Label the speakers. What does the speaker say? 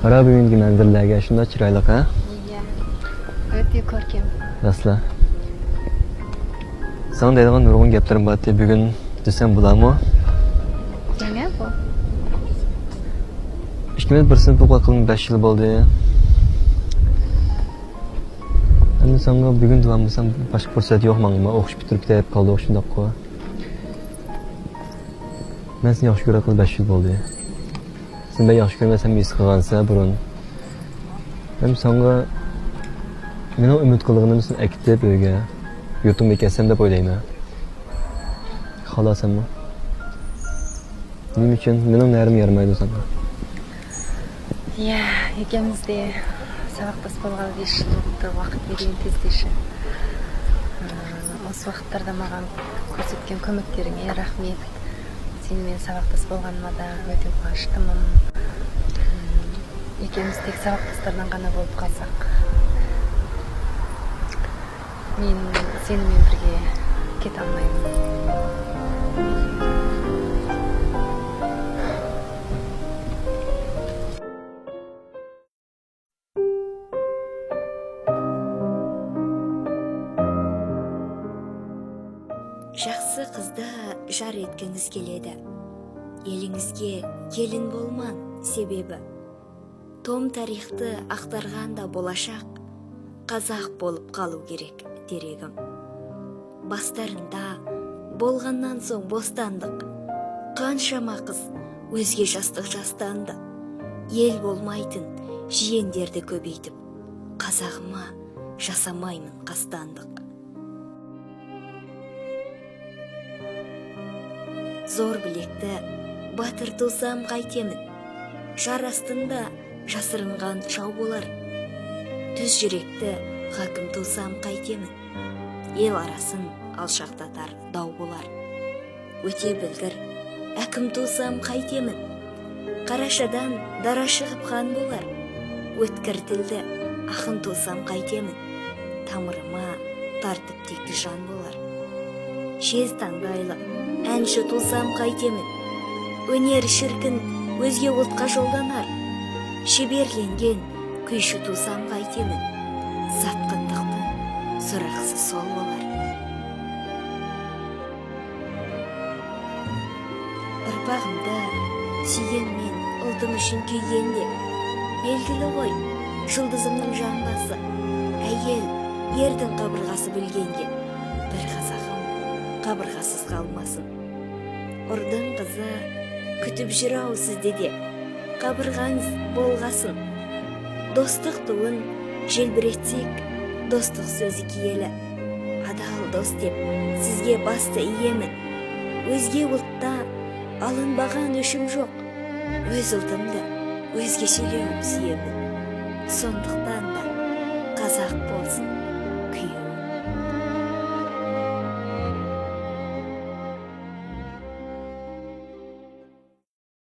Speaker 1: Qara bugungi manzillarga shunday chiroyli, ha?
Speaker 2: Иә, өте көркем.
Speaker 1: Rostla. Sana deydigan nurg'un gaplarim bor, bugun desam bo'ladimi?
Speaker 2: Nima bu?
Speaker 1: Ikkimiz bir sinf o'qib 5 yil bo'ldi. Endi sanga bugun deyolmasam boshqa fursat yo'q manga. O'qish bitirib ketib qoldi, shundoq qo'y. Men seni yaxshi ko'rayotgan 5 yil bo'ldi. Sen meni yaxshi ko'rmasam his qilgansan burun. Men sanga mening umid qilganimni sen akitib uyga yurtimga kelsam deb o'ylayman. Xolasanmi? Nima uchun mening narim yaramaydi sanga?
Speaker 2: Иә, екеуміз де сабақтас болғалы 5 жыл болыпты, уақыт не деген тез деші. Осы уақыттарда маған көрсеткен көмектеріңе рахмет. Сенімен сабақтас болғаныма да өте қуаныштымын. Екеуміз тек сабақтастардан ғана болып қалсақ, мен сенімен бірге кете алмаймын.
Speaker 3: Жақсы қызды жар еткіңіз келеді. Еліңізге келін болмаң, себебі том тарихты ақтарғанда болашақ қазақ болып қалу керек дерегім. Бастарында болғаннан соң бостандық, қаншама қыз өзге жастық жастанды. Ел болмайтын жиендерді көбейтіп, қазағыма жасамаймын қастандық. Зор білекті батыр тусам қайтемін, жар астында жасырынған жау болар. Түз жүректі хакім тусам қайтемін, ел арасын алшақтатар дау болар. Өте білгір әкім тусам қайтемін, қарашадан дара шығып хан болар. Өткір тілді ақын тусам қайтемін, тамырыма тартып текті жан болар. Жез таңдайлы әнші тусам қайтемін, өнер шіркін өзге ұлтқа жолданар. Шеберленген күйші тусам қайтемін, сатқындықтың сорақысы сол болар. Ұрпағымды сүйгенмен ұлтым үшін күйгенде, белгілі ғой жұлдызымның жанбасы. Әйел ердің қабырғасы білгенге, бір қазағым қабырғасыз қалмасын. Ұрдың қызы күтіп жүр ау сізді де, қабырғаңыз болғасын. Достық туын желбіретсек, достық сөзі киелі. Адал дос деп сізге басты иемін. Өзге ұлтта алынбаған өшім жоқ, өз ұлтымды өзгешелеу сүйемін. Сондықтан да қазақ болсын